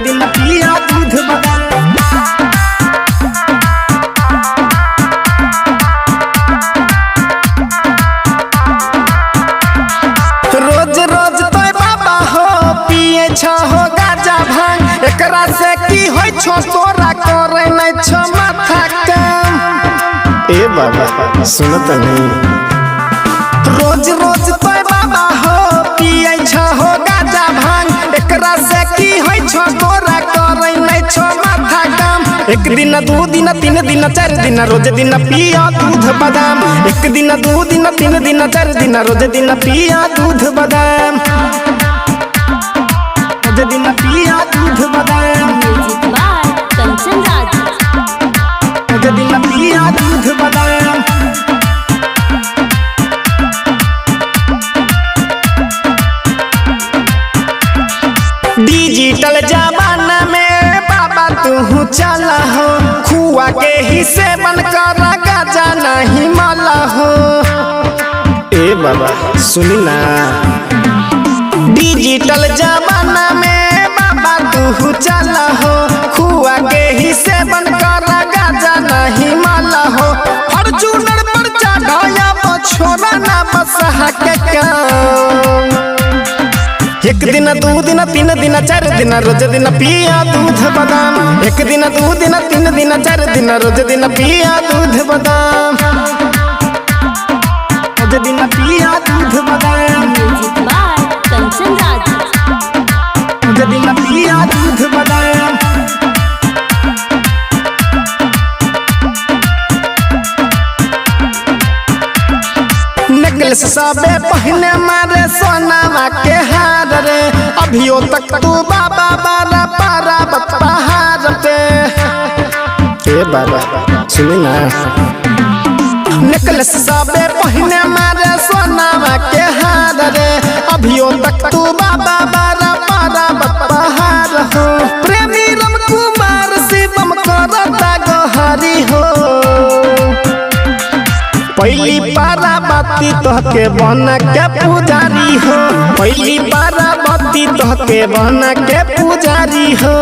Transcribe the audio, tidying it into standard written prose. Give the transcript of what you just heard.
दिन पिया दूध बादाम। रोज रोज तो बाबा हो पिए छहो गाजा भांग, एकरा से की होय छो तोरा करे नै छो माथा काम। ए बाबा सुनत नहीं। रोज रोज तो बाबा हो पिए छहो गाजा भांग, एकरा से की होय छो तोरा करे नै छो माथा काम। एक दिन दू दिन तीन दिन चार दिन रोज दिन पिया दूध बादाम। एक दिन दू दिन तीन दिन चार दिन रोज दिन पिया दूध बादाम। रोज दिन पिया दूध बादाम। Music by Kanchan Raj. रोज दिन पिया दूध बादाम। डिजिटल जमाना में बाबा तू चला हो, खुआ के ही सेवन कर गाजा नहीं माला हो। ए बाबा सुनी ना। डिजिटल जमाना में बाबा तू चला हो, खुआ के ही सेवन कर गाजा नहीं माला हो। फॉर्च्यूनर पर चढ़ाया छोड़ा ना बसहा के काम। एक दिन दू दिन तीन दिन चार दिन रोज दिन पिया दूध बादाम। एक दिन दू दिन तीन दिन चार दिन रोज दिन पिया दूध बादाम। रोज दिन पिया दूध बादाम। Music by Kanchan Raj. रोज दिन पिया दूध बादाम। नेकलेस सबे पहने मारे सोनावा के हार रे, अभियो तक तू बाबा बारा पारा पहाड़ पे। ए बाबा सुनी ना। नेकलेस सबे पहने मारे सोनावा के हार रे, अभियो तक तू बाबा बारा पारा पहाड़ हो। प्रेमी रम कुमार शिवम करता गहरी हो, पहली पाराबती तोहके बना के पुजारी हो। पहली पाराबती तोहके बना के पुजारी हो।